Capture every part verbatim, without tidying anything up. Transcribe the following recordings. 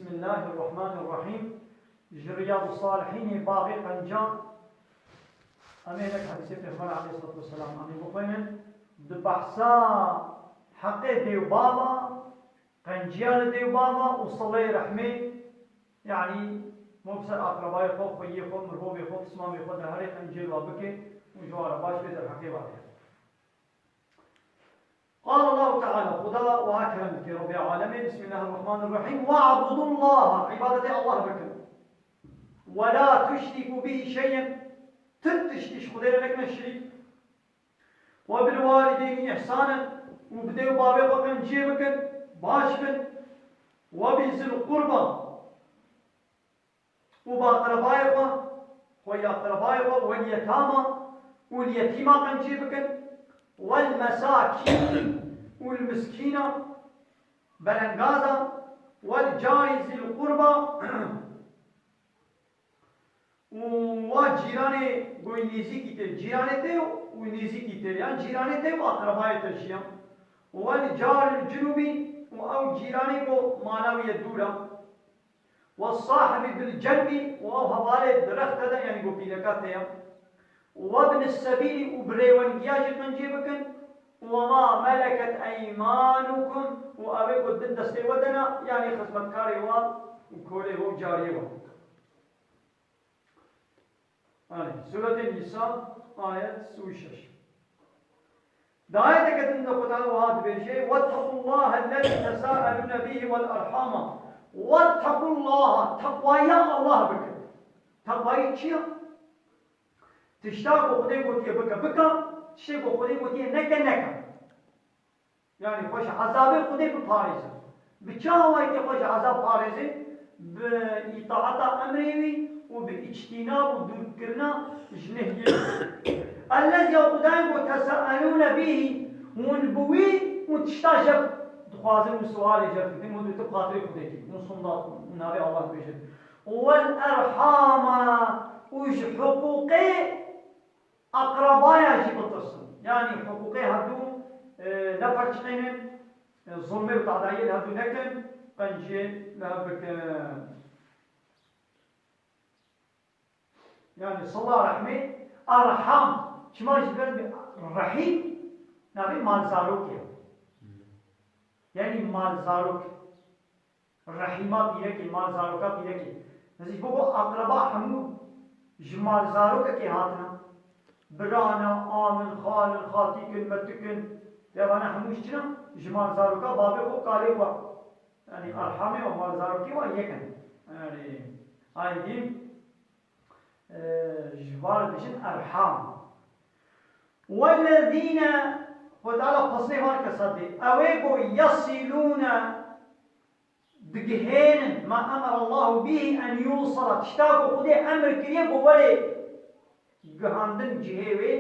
Bismillahirrahmanirrahîm. Ji Riyadus Salihînê, babê penca. Em ê hinek hedîsê Pêxember aleyhissalatu vesselam em ê bixwînin. Di behsa heqê dê û bava, qenciya li dê û bava û sileyê rehmê, yanî, mo bi ser aqrebayê xwe, xweyiyê xwe, mirovê xwe, pismamê xwe derherê qenciyê wa bike û ji wa re baş bê, derheqê wa bê. قال الله تعالى، Xuda wiha kerem dike, Rabbê alemê, بسم الله الرحمن الرحيم، واعبدوا الله، îbadetê Allah bikin. ولا تشركوا به شيئا، tu tiştî ji Xwedê re nekine şirîk. وبالوالدين إحسانا، û bi dê û bavê xwe qenciyê bikin, baş bin. وبذي القربى، û bi aqrebayê xwe, xweyî aqrebayê xwe, واليتامى، û li yetîma qencî bikin, والمساكين، û li miskîna, belengaza, والجار ذي القربى، û wa cîranê ku nêzîkî te, cîranê te û nêzîkî te, yan cîranê te û aqrebayê te jî ya. والجار الجنب، û ew cîranê ku mala wî ye dûr e. والصاحب بالجنب، û ew hevalê direxte de, yanî ku pîleka te ye. وابن السبيل، û bi rêwendiya jî qencî bikin. وما ملكت أيمانكم، û ew ê ku din destê we de ne, yanî xizmetkarê we û kolê we û cariyê we. Yanî, Sûretê Nîsa, ayet sî û şeş. Di ayeteke din de Xwedê wiha dibêje: "واتقوا الله الذي تساءلون به والأرحام." واتقوا الله، teqwaya Allah bikin. Teqwayî çi ye? Tişta ku Xwedê gotiye bike, bike, tiştê ku Xwedê gotiye neke, neke. Yanî xwe ji ezabê Xwedê biparêze. Bi çi awayî tê xwe ji ezab parêzê? Bi îtaeta emrê wî û bi îctînab û dûrkirina ji nehyê wî. Ellezî, ew Xwedayê ku teseelûne bîhî, hûn bi wî û tişta jev dixwazin û siwalê jev dikin, hûn dikin bi xatirê Xwedê kî, hûn sonda dixwin, hûn navê Allah dibêjin. Wel erhama, û ji hiqûqê aqrebaya jî bitirsin. Yanî hiqûqê hevdû, e, neperçiqênin, e, zulmê û tadayiyê li hevdû nekin, qenciyê li hev bikin. Yanî sila rehmê, erham, çima jî ber bi rehîm, navê malzarokê. Yanî malzarok. Rehîma pîrekê, malzaroka pîrekê. Nizî bû ku aqreba hemû ji malzarokekê hatine. Birana, amin, xalin, xatîkin, metikin. Devana hemû ji çi ne? Ji malzaroka babê xwe, kalê xwe. Yanî erhamê û malzarokê wan yek in. Yanî aydî, e, ji van re dibêjin erham. Wellezîne, Xwedê Teala pesnê van kesa dê. Ew ê ku yesîlûne, digihênin, ma emere Allahu bîhî en yûsala, tişta ku Xwedê emir kiriye ku were gihandin cihê wê,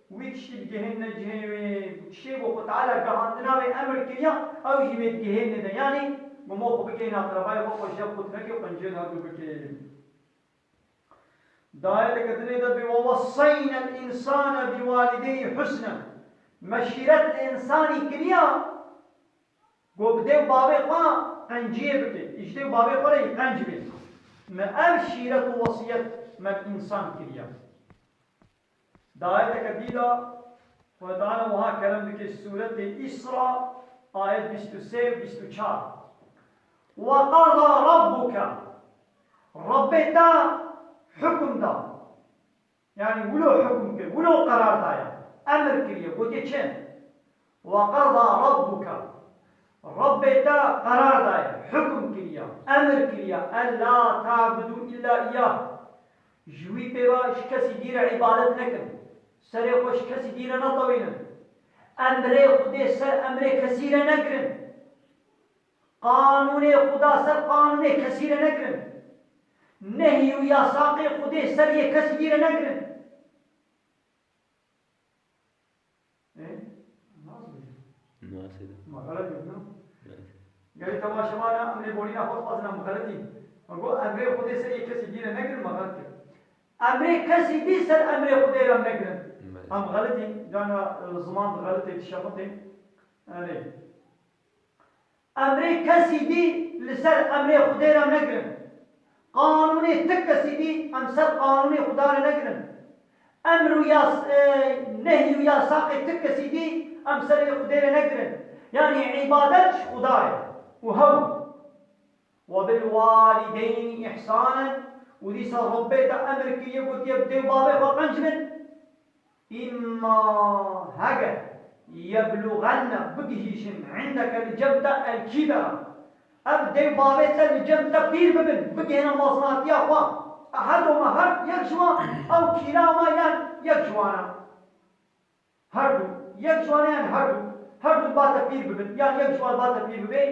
wî tiştî digihênine cihê wê, tiştê ku Xwedê Teala gihandina wê emir kiriya, ew jî wê digihênine de. Yanî, bi mo xwe bigihêne aqrebayê xwe, xwe jev qut neke û qenciyê li hevdû bike. Di ayeteke dinê de bê, "Ve wesseyne l-însane bi walideyhî husna." Me şîret li însanî kiriya, ku bi dê û bavê xwe qenciyê bike, ji dê û bavê xwe re yî qenc bê. Me ev şîret û wesiyet me li însan kiriya. Di ayeteke dî de Xwedê Teala wiha kerem dike, Sûretê Îsra, ayet bîst û sê û bîst û çar. "Ve qada rabbuke." Rebbê te hukm da. Yanî wilo hukm kir, wilo qerar daye. Emir kiriye, gotiye çi? "Ve qada rabbuke." Rebbê te qerar daye, hukm kiriye, emir kiriye, "Ella ta'budu illa iyyah." Ji wî pê ve ji kesî dî re îbadet nekin. Serê xwe ji kesî dî re netewînin. Emrê Xwedê ser emrê kesî re negirin. Qanûnê Xuda ser qanûnê kesî re negirin. Nehyî û yasaqê Xwedê ser yê kesî dî re negirin. Ê? Nasıl hocam? Nasıl? Ma xelet yok, no? Evet. Gerî temaşevana em lê borîna xwe dixwazin, em xeletî. Ma got, emrê Xwedê ser yê kesî dî re negirin, ma xelet kir. Emrê kesî dî ser emrê Xwedê re negirin. Evet. Em xeletî, cana, e, ziman xeletê, tişefitê. Erê. Emrê kesî dî li ser emrê Xwedê re negirin. Qanûnê ti kesî dî em ser qanûnê Xuda re negirin. Emr û yas-, e, nehy û yasaqê ti kesî dî em serê Xwedê re negirin. Yanî îbadet ji Xuda ye û hew. "Ve bil walideynî ihsanen", û dîsa Rebbê te emr kiriye, gotiye, "Bi dê û bavê xwe qenc bin." "Îmma", heger, "yebluganne", bigihîşin, "indeke el cebte el kîbera", ev dê û bavê te li cem te pîr bibin, bigihîne mezinatiya xwe, ehedûhuma, her yek ji wan, ew kîlahuma, yan yek ji wan e. Her du, yek ji wan e yan her du, her du bate pîr bibin, yan yek ji wan bate pîr bibe,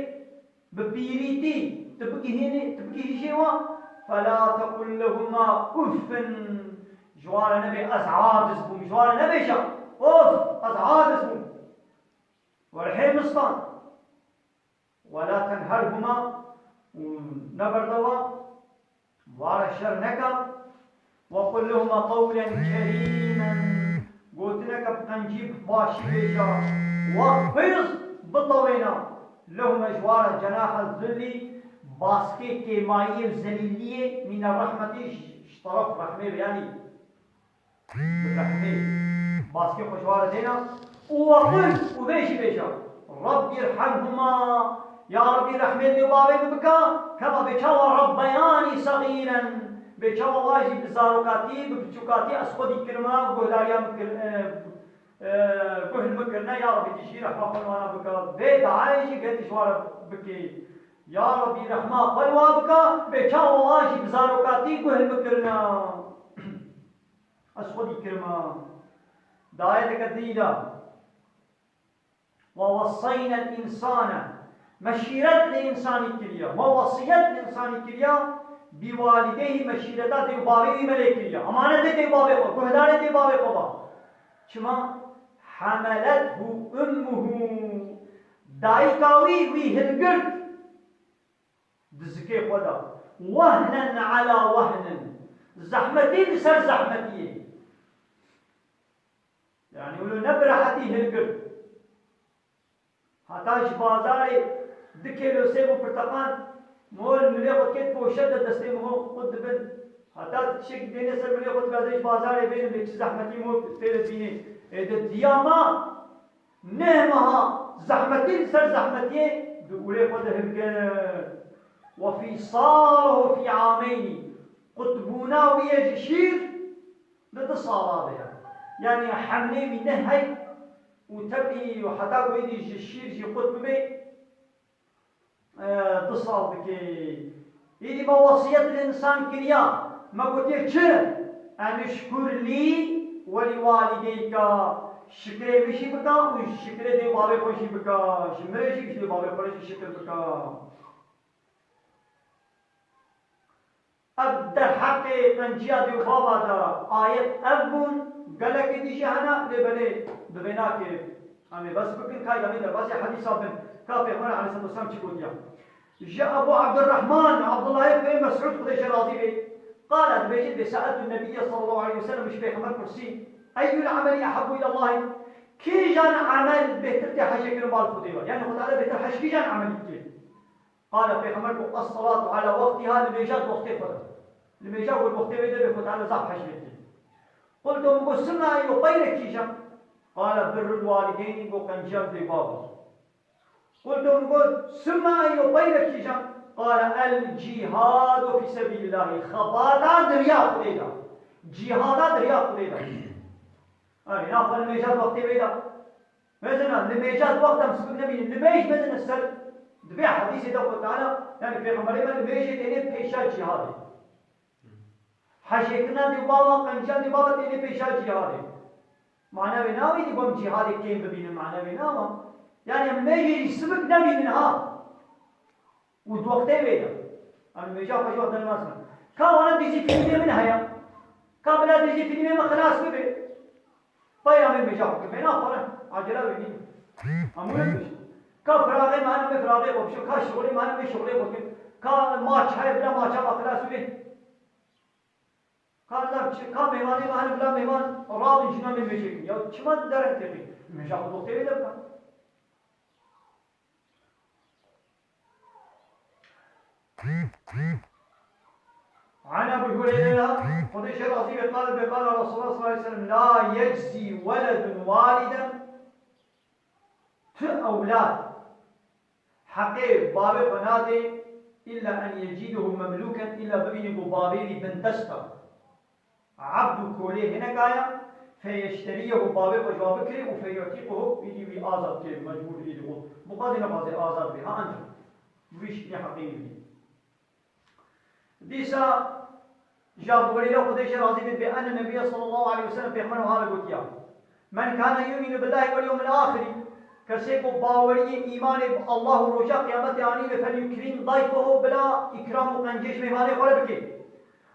bi pîrîtî tu bigihînî, tu bigihîjî wan, "fela tekul lehuma uffin", ji wan re nebê, "Ez aciz bûm", ji wan re nebêje, "Of, ez aciz bûm." Werhê mistan. "Wela tenherhuma", û neberdewa, wara şer neka. "Ve qul lehuma qewlen kerîmen", gotineke bi qencî, bi başî bêje. "Wexfiz", bitewêne, "lehuma", ji wara, "cenaha zillî", baskê kêmayiyê û zelîliyê, "mine rehmetî", ji, ji teref rehmê ve, yanî bi rehmê baskê xwe ji wa re dêne û "wequl", û vê jî bêje, "Rabbî rhemhuma", ya Rabbî rehmê dê û bavê min bike, "kema", bê çawa, "rabbeyanî segîren", bê çawa wa jî bi zarokatî, bi biçûkatî ez xwedî kirime, guhdariya min kir-, e, e, guh li min kirine, ya Rabbî tu jî rehma xwe li wana bike. Vê duayê jî gelî ji wa re bikê. Ya Rabbî rehma xwe li wa bike, bê çawa wa jî bi zarokatî guh li min kirine. Ez xwedî kirime. Di ayeteke dinî de, "Ve wesseyne l-însane", me şîret li însanî kiriye, me wesiyet li însanî kiriye, "bi walideyhi", me şîreta dê û bavê wî me lê kiriye. Emanetê dê û bavê xwe, guhdarê dê û bavê xwe ba. Çima? "Hamelethu ummuhu", dayika wî wî hilgirt. Di zikê xwe de. Wehnen ala wehnin. Zehmetî li ser zehmetiyê. Yanî wilo ne bi rehetî hilgirt. Heta ji bazarê du kêlo sêv û pirteqan, mol milê xwe diket poşet de destê min xwe qut dibin. Heta tiştekî dêne ser milê xwe dibin, ez ê ji bazarê bênim, bê çi zehmetî mol tê de bînê. Ê de diya ma Neh meha zehmetî li ser zehmetiyê di ûrê xwe de hilgirt. "Ve fîsaluhu fî ameynî", qutbûna wî ye ji şîr li du sala de ye. Yanî hemlê wî neh hey û tevlî û heta ku êdî ji şîr jî qut bibe, e, du sal dikê. Êdî me wesiyet li însan kiriya, me gotiye çi? "Enişkur lî ve lî walideyka." Şikrê min jî bika û şikrê dê bavê xwe jî bika. Ji min re jî, ji dê bavê xwe re jî şikir bika. Ev derheqê qenciya dê û bava de ayet ev bûn, gelekê dî jî hene, lê belê bi vê nakê. Em ê bes bikin, ka em ê derbasî hedîsa bin, ka Pêxember aleyhisselatu vesselam çi gotiya. Ji Ebu Abdurrahman, Abdullahê kurê Mesûd, Xwedê ji razî bê, qala, dibêje, dê seeltu Nebiyye sallallahu aleyhi ve sellem, ji Pêxember pirsî, "Eyyul ameli ehabbu ilallahi?" Kîjan emel bêhtir tê hejê kirin bal Xwedê ve? Yanî Xwedê bêhtir hej kîjan emelî dike? Qala, Pêxember got, "Es-salatu ala waqtiha", nimêja di wextê xwe de. Nimêja wê di wextê wê de bê Xwedê zaf hej lê dike. Qultu, min got, "Summa eyyu?" Peyre kîjan? Qala, "Birrul walideyn", got, "Qenciya dê bava." Qultu, min got, "Summa eyyu?" Peyre kîjan? Qala, "El-cihadu fî sebîlillahî." Xebata di riya Xwedê de. Cîhada di riya Xwedê de. Erê, na xwe nimêja di wextê wê de. Mezina, nimêja di wexta em sibik nebînin. Nimêj mezina ser, di vê hedîsê de Xwedê Teala, yanî Pêxemberê me nimêjê tênê pêşa cîhadê. Hejêkirina dê û bava, qenciya dê û bava tênê pêşa cîhadê. Mana wê navê dî bom cîhadê kêm bibînin, mana wê nama. Yanî em nimêjê jî sibik nebînin ha. Û di wextê wê de. Em nimêja xwe ji wexta nas bin. Ka wana dîzî fîlmê min heye. Ka bila dîzî fîlmê min xilas bibe. Peyamê mêja xwe kir. Vêna xwe re. Acele wê nîne. Hemû yek biş. Ka firaxê me hene, me firaxê xwe bişo. Ka şixulê me hene, me şixulê xwe kir. Ka maç heye, bila maça me xilas bibe. Ka bila çi, ka mêvanê me hene, bila mêvan rabin jina me mêjê kin. Ya çima dereng têxî? Mêja xwe doxtê wê de bika. عن أبي هريرة، Xwedê şer razî be, قال، قال رسول الله صلى الله عليه وسلم: لا يجزي ولد والدا Tu ewlad heqê bavê xwe nadê, illa en yecîdehu memlûken, illa bibînî ku bavê wî bindest e. Ebd û kolê hineka ye, feyeşteriyehu, bavê xwe ji wan bikirê û feyu'tîquhu, îdî wî azad bikê, mecbûr bikê, îdî xwe bixwazê nexwazê azad bê. Ha, ancak bi vî şiklî heqê wî bî. Dîsa ji Abu Hureyre, Xwedê jê razî bê, bê enne Nebiyye sallallahu aleyhi ve sellem, Pêxember wiha re gotiya: Men kane yu'minu billahi vel yevmil ahiri, kesê ku baweriyê, îmanê bi Allah û roja qiyametê anî be, felyukrim dayfehu, bila îkram û qencê ji mêvanê xwe re bike.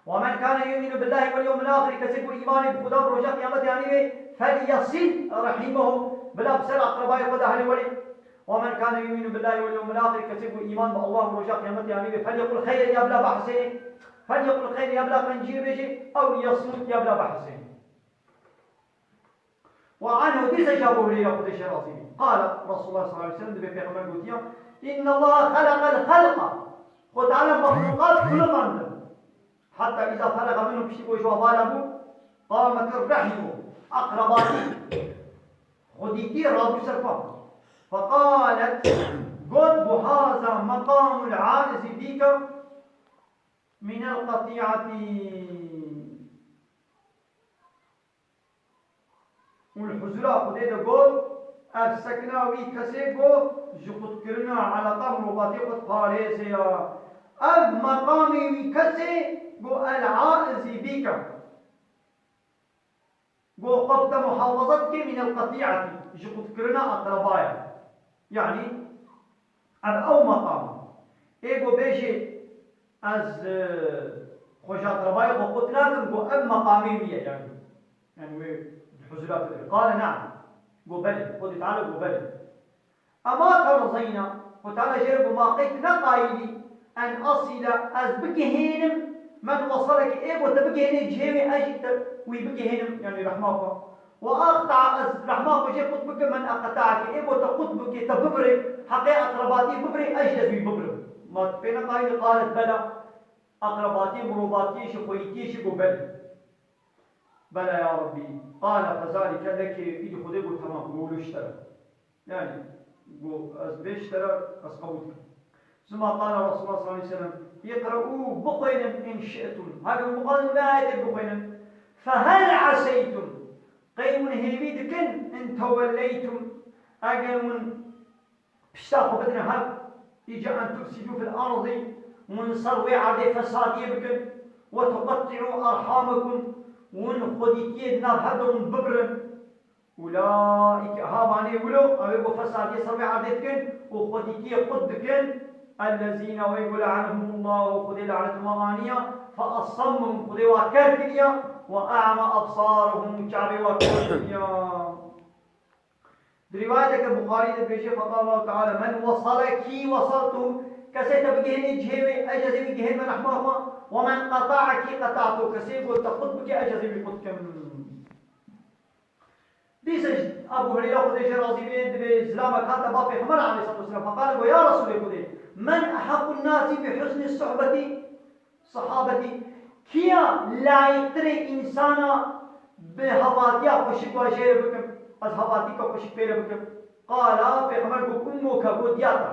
Ve men kane yu'minu billahi vel yevmil ahiri, kesê ku îmanê bi Xuda û roja qiyametê anî be, felyasil rehimehu, bila bi ser aqrebayê xwe de hilê werê. Ve men kane yu'minu billahi vel yevmil ahiri, kesê ku îman bi Allah û roja qiyametê anî be, felyekul xeyren, ya bila behsê, felyekul xeyren, ya bila qenciyê bêje, ew liyesmut, ya bila behsê. Ve anhu, dîsa ji Abu Hureyre, Xwedê jê razî bê, qala Resulullah sallallahu aleyhi ve sellem, dibê Pêxember gotiya: İnnallaha halaqal halqa, Xwe Teala mexluqat xuliqandin. Hatta iza feraga minhu, piştî ku ji wan vala bû, qametir rehimu, aqrebatî, xwedîtî rabû ser xwe. Feqalet, got, bu haza meqamul aizi bîke minel qetî'etî. Û li huzura Xwedê de got, ev sekna wî kesê ku ji qutkirina eleqa mirovatiyê xwe diparêze ya. Ev meqamê wî kesê ku el aizî bîke. Ku xwe bide muhafaza dike mînel qetî'etî, ji qutkirina aqrebayan. Yanî, ev ew meqam e. Ê ku bêjê, ez, e, xwe ji aqrebayê xwe qut nakim, ku ev meqamê wî ye, yanî. Yanî wê di huzura Xwedê be. Qale ne'am. Go belê. Xwedê Teala go belê. Ema terzeyna, Xwedê Teala jê re go ma qey tu ne qayîl î, en asîle, ez bigihênim, men wesaleke, ê go te bigihênê cihê wê, ez jî te wî bigihênim, yanî rehma xwe. Ve aqta, ez rehma xwe jê qut bikim, men eqta'eke, ê go te qut bike, te bibirê, heqê eqrebatiyê bibirê, ez jî ez wî bibirim. Ma tu pê ne qayîl î, qalet bela, eqrebatiyê, mirovatiyê jî, xweyîtiyê jî go belê. Bela ya Rabbî. Qale fezalike leke, îdî Xwedê got, temam, go wilo ji te re. Yanî, go ez bê ji te re, ez qebûl dikim. Suma qale Resulullah sallallahu aleyhi ve sellem, iqre'û, bixwînin, in şi'tum. Heger bixwazin vê ayetê bixwînin. Fehel aseytum. Qey hûn hêvî dikin, in tewelleytum. Eger hûn pişta xwe bidin hev, îca en tufsidû fil ardî, hûn li ser wê erdê fesadiyê bikin, we tuqetti'û erhamakum, hûn xwedîtiyê di nav hev de hûn bibirin. Ulaîke, ha vanê wilo, ew ê ku fesadiyê ser wê erdê dikin û xwedîtiyê qut dikin, ellezîne, wê ku le'anehumullahu, Xwedê lanet wan aniya, fe asammehum, Xwedê wa ker kiriya, we a'ma ebsarehum, û çavê wa ker kiriya. Di rîwayeteke Buxarî de dibêje, feqala Allahu Teala, men wasale kî wasaltu, kesê te bigihênê cihê wê, ez jî ez ê wî gihênme rehma xwe, we men qeta'a kî qeta'tu, kesê ku te qut bike, ez jî ez ê wî qut kim. Dîsa ji Abu Hureyre, Xwedê jê razî bê, dibê zilamek hate ba Pêxember aleyhisselatu vesselam, feqale, go ya Resulê Xwedê, men ehaqqun nasi bi husni suhbeti, Sahabetî, kîya layîqtirê însana bi hevatiya xweşik wa jê re bikim, ez hevatîka xweşik pê re bikim? Qala, Pêxember got, ummuke, got diya te.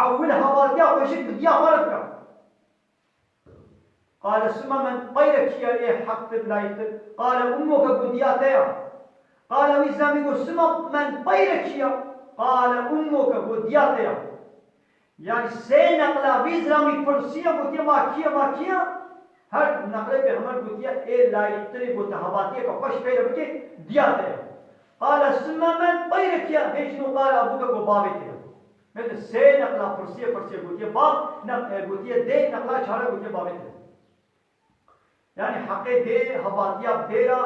Ewil hevatiya xweşik bi diya xwe re bike. Qale, suma men, pey re kîya ê heqtir, layîqtir? Qale, ummuke, got diya te ya. Qale, wî zilamî got, suma men, pey re kîya? Qale, ummuke, got diya te ya. Yanî sê neqla vî zilamî pirsiye, gotiye, ma kî ye, ma kî ye? Her neqlê Pêxember gotiye, ê layîqtirê ku te hevatiyeke xweş pê re bike, diya te ye. Qale, summa men, pey re kî ye? Vê jino qale, abuke, got bavê te ye. Belê sê neqla pirsiye, pirsiye gotiye, bav, ne, e, gotiye dê, neqla çare gotiye bavê te ye. Yanî heqê dê, hevatiya dê ra,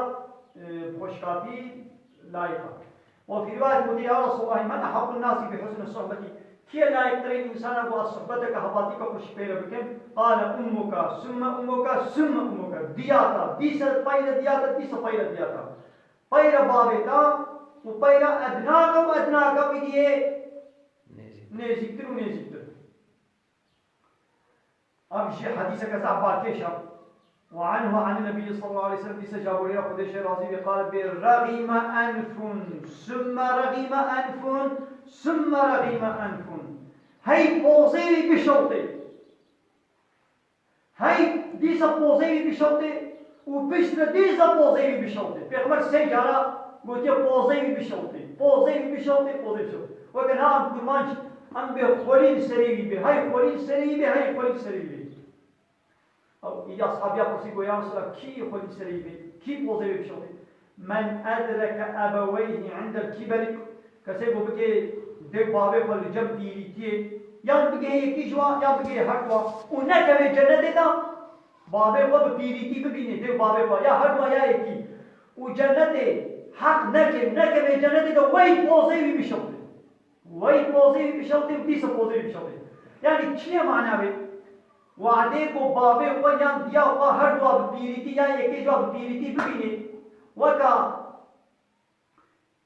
e, bi xweşkatî layîq e. Ve fî rivayet gotiye, ya Resulallah, men ehaqqun nasi bi husni suhbeti? Kî ye layîqtirê însana ku ez suhbeteke hevatîka xweşik pê re bikim? Qale ummuka, summe ummuka, summe ummuka. Diya te, dîse pey re diya te, dîse pey re diya te. Pey re bavê te û pey re ednake û ednake, wî diyê nêzîktir û nêzîktir. Ev jî hedîseke zehf balkêş e. Ve anhu anin Nebî sallallahu aleyhi ve sellem, dîsa ji Ebû Hureyre, Xwedê jê razî be, qal bê: "Ragîme enfun, sümme ragîme enfun, sümme ragîme enfun." Hey pozê wî bişewtê. Hey dîsa pozê wî bişewtê û piştre dîsa pozê wî bişewtê. Pêxember sê cara gotiye pozê wî bişewtê. Pozê wî bişewtê, pozê wî bişewtê. Weke niha em kurmanc, em bê xwelî li serê wî bê. Hey xwelî li serê wî bê, hey xwelî li serê wî bê. Ew, î ashabiya pirsî, got, "Ya Resulallah, kî xwelî serê wî bê? Kî pozê wê bişewtê?" "Men edreke ebeweyhi indel kiberi." Kesê ku bigê dê û bavê xwe li cem pîrîtiyê, yan bigê yekî ji wan, yan bigê her dua û nekeve cenetê de, bavê xwe bi pîrîtî bibînê, dê û bavê xwe, ya her dua ya yekî, û cenetê heq neke, nekeve cenetê de, wey pozê wî bişewtê. Wey pozê wî bişewtê û dîsa pozê wî bişewtê. Yanî çi ye mana wê? Wadê ku bavê xwe yan diya xwe her dua bi pîrîtî, yan yekê ji wan bi pîrîtî bibînê, weka,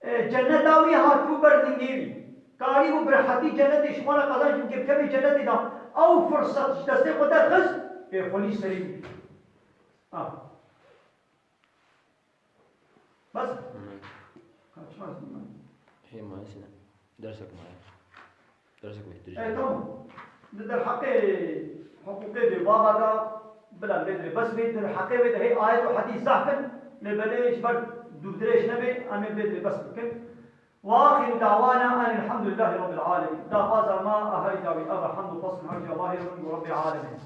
e, cenneta wî hatibû ber dingê wî. Karîbû bi rehetî cennetê ji xwe re qezenc bike, bikevê cennetê de. Ew firsat ji destê xwe derxist, ê xwelî serê wî. Ha. Bes? Hı. Kaç var bunlar? Hey, maalesef. Dersek mi? Dersek mi? E, tamam. Li derheqê hiqûqê vê baba da bila vê dirê bes bê, derheqê vê de hey ayet û hedîs zehf in, lê belê ji ber dûrdirêj nebe, em ê vê dirê bes bikin. Ve axiru da'wana enilhamdulillahî rabbil alemin. Daxwaza me a herî dawî ev e, hamd û xwestin her cî Allahê rûn û Rabbê alemên.